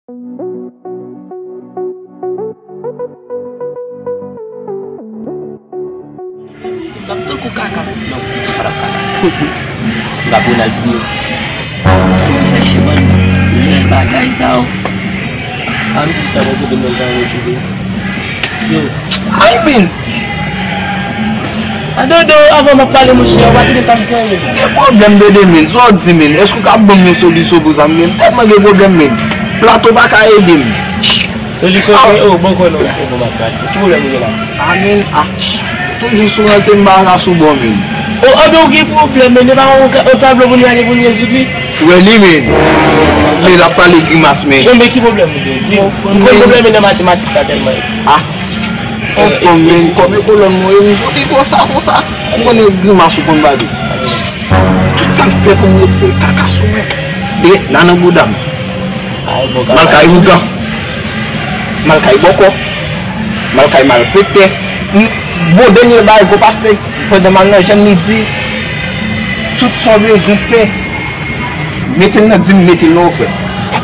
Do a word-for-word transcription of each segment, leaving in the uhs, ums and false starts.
M ap tankou kaka. Non, pa t ap kaka. M t ap Ronaldinho. Kòman fè che bann vye bagay sa yo? A, misye chita bò kote mwen, jan yo okipe. Yo. Ay, men! A, Dodo, avan m ap pale, monchè, ou pa tande sa m fè, men. M gen pwoblèm, Dodo, men. Sa w di, men? Èske w ka ban m yon solisyon pou sa, men? M tèlman gen pwoblèm, men. Plato pa ka ede m. Solisyon se, oh, bon, konnen, oh, bon, m ap pati. Ki pwoblèm ou gen la? Amen. Ah, toujou sou ranse m pa ka sou bon, men. Oh, anben ou gen pwoblèm, men se pa yon ka-, yon tablo pou n gade pou n rezoud li. Wè li, men. Men l ap pale grimas, men. Bon, men ki pwoblèm ou gen? Di, m konn pwoblèm nan matematik sa tèlman. Ah. Yon fanm, men, kòm e kolòn mwen, m jodi konsa, konsa. M konnen grimas ou konn pale. Tout sa m fè pou m retire kaka sou mwen. Byen, nan nan bouda m. M al kay ougan. M al kay bòkò. M al kay malfektè. M, bon, dènye bagay, gwo pastè, pandan m al nan jèn, li di, tout sa w bezwen fè, mete l nan di m, mete l nan ofrand.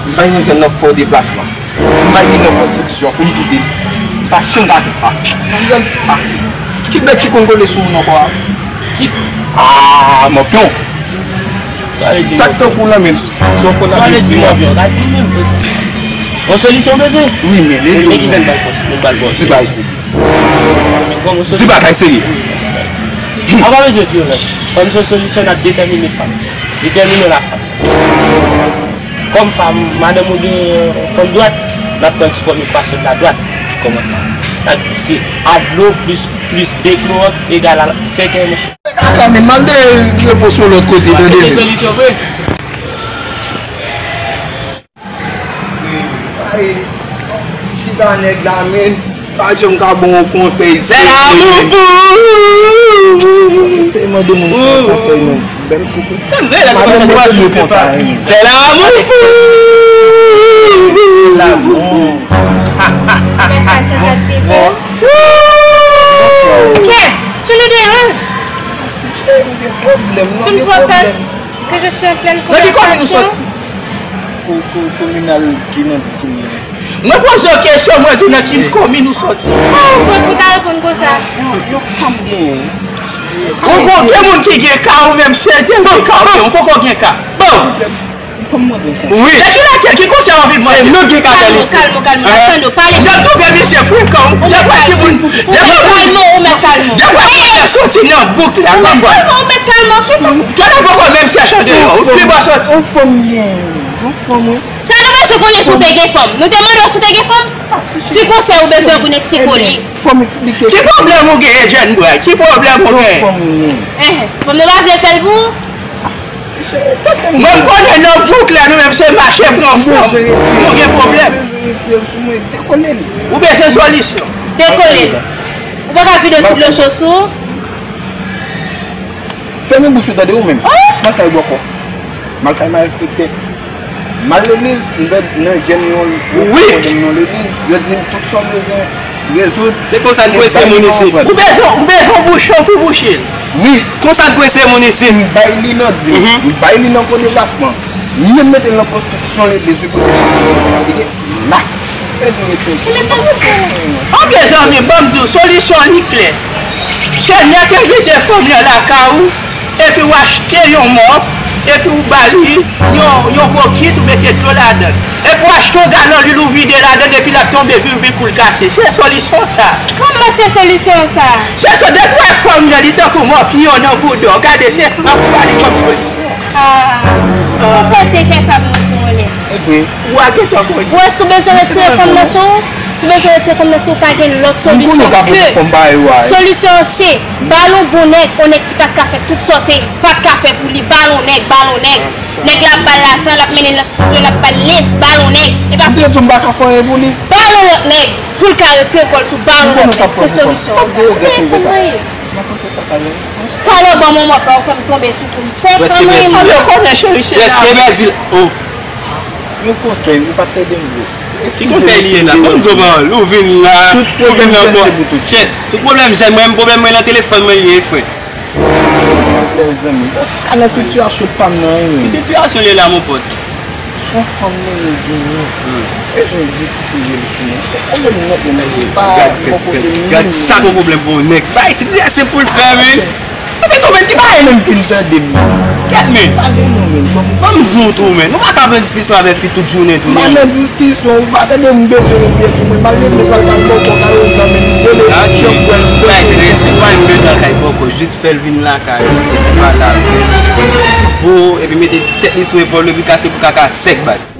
M pa gen bezwen nan fè w deplasman. M pa gen nan konstriksyon pou m kite l. M pa janm ka fè. Ah. Ah. Ki bèt ki konn kole sou moun ankò a? Tip. Ah, mòpyon. Sa vle di sa k tankou lan men, sa w konn ap di mòpyon. Ka di menm. Yon solisyon bezwen? Wi, men, men ki jan n ba l fòs, nou ba l bon. Di bagay serye. Di bagay serye. A pa bezwen vyolans. Kòm se yon solisyon, n ap detèmine fanm. Detèmine la fanm. Kòm fanm, madanm ou gen fòm dwat, n ap pran ti fòm ekwasyonn la dwat. Kòman sa? N ap di se a dlo plis, plis de klowòks egal a senkè, monchè. Kaka, men, m al dèyè repo sou lòt kote, tande, men. Solisyon vre. Ay, chita nèg la, men. Pa janm ka bon yon konsèy. Se lanmou fou. Se mande moun fè konsèy, men. Bèl koukou. Sa m jwe la, madanm mwen konsa. Se lanmou fou. Lanmou. Senkant, senkant, pipo. Kè, tu nous déranges. Tu ne vois pas que je suis en pleine conversation. Nan ki komin ou soti? Ko-, ko-, kominal ki nan di komin. Mwen poze w kesyon, mwen di w nan ki komin ou soti. Kòman ou fè pou ta reponn konsa? Yo, yo pa m genyen. Ou gon gen moun ki gen ka, ou menm si l te gen ka, ou poko gen ka. Bon. Wi. E ki lakèl, ki konsèy w anvi mande? Se nou ki ka fè li. Kalm ou, kalm ou, kalm ou, n ap tann ou pale. Yo twouve misye frekan, yo pa di moun, yo pa moun. Kalm ou, ou mèt kalm ou. Yo pa moun soti nan bouk la, papa. Kalm ou, ou mèt kalm ou, ki. Tande poko menm chèche de yo, ou pi bon soti. Ou fanm byen, ou fanm wi. Sa nou bezwen konnen si w te gen fanm. Nou te mande w si w te gen fanm? Ti konsèy ou bezwen pou n eksplike w li. Fò m eksplike. Ki pwoblèm ou gen, jèn bwè? Ki pwoblèm ou gen? Fanm ou ye. Fanm nan pa vle fè l pou ou? Mwen, m konnen nan bouk la, nou menm se mache pran fanm. Nou gen pwoblèm. Ou bezwen solisyon. Dekole l. Ou pa ka vide yon ti dlo cho sou ou? Fèmen bouch ou tande ou menm. M al kay bòkò. M al kay malfektè. M al legliz, m tande nan jèn yon, yon fè mwen nan legliz, yo di m tout sa w bezwen rezoud. Se konsa n prese moun isit. Ou bezwen, ou bezwen yon bouchon pou bouche l. Wi. Konsa n prese moun isit. M bay li nan di m, m bay li nan fo deplasman. M menm mete l nan konstriksyon legliz wi pou li la. Ebyen zanmi, ban m di w, solisyon li klè. Senyè te envite fanm nan lakay ou, epi w achte yon mòp, epi w ba li yon, yon bokit, ou mete dlo ladan l. Epi w achte yon galon lwil, ou vide ladan l, epi l ap tonbe, epi, epi kou l kase. Se solisyon sa. Kòman se solisyon sa? Se sa, depi w wè fanm nan, li tankou mòp yon nan bouda w. Gade, se sa pou ba li kòm solisyon. Ah, konsa w te fè sa pou mwen tou anlè. Ou a gentan konnen. Ou wè, si w bezwen retire fanm nan sou ou, si w bezwen retire fanm nan sou ou, pa gen lòt solisyon ke solisyon an se ba l yon bon nèg, yon nèg ki pa t ka fè tout sa w te pa t ka fè pou li, ba l yon nèg, ba l yon nèg. Nèg la ap ba l lajan, l ap mennen l nan estidyo, l ap ba l lens, ba l yon nèg. E pa se. Ou vle di m pa ka fè anyen pou li? Ba l yon lòt nèg pou l ka retire kò l sou, ba l yon lòt nèg. Se solisyon an sa. Men fanm nan ye. Talè w ban m yon mòp la, ou fè m tonbe sou kou m. Se fanm nan ye. Prèske pèdi l. Prèske pèdi l. Oh. Yon konsèy, ou pa t tande m vre. Ki konsèy li ye la? Ban m di w pawòl. Ou vin la, ou vin nan kò. Chèt, tout pwoblèm jèn mwen, pwoblèm mwen nan telefòn mwen li ye, frè. Mezanmi, ka nan sitiyasyon pa m nan, wi. Ki sitiyasyon li ye la, mon pote? Yon fanm mwen yo genyen. E jan li fouye l sou mwen. Konbyen nèg mwen menm pa bò kote m. Gad sa, yon pwoblèm pou yon nèg. Bay trè senp pou l fè, men. Epi tou, men, ki bagay menm fin tande m? Gad, men. Pale non, men. Ban m di w tou, men. Nou pa ka pran diskisyon avèk fi tout jounen tou, non. M pa nan diskisyon, ou pa tande m bezwen retire sou mwen. M al mete pral kay bòkò, kay ozan, men m rele janm wè l. Bay trè senp, pa menm bezwen al kay bòkò, jis fè l vin lakay ou, fè ti pale avè l, fè ti bo, epi mete tèt li sou epòl ou, epi kase kou kaka sèk bay.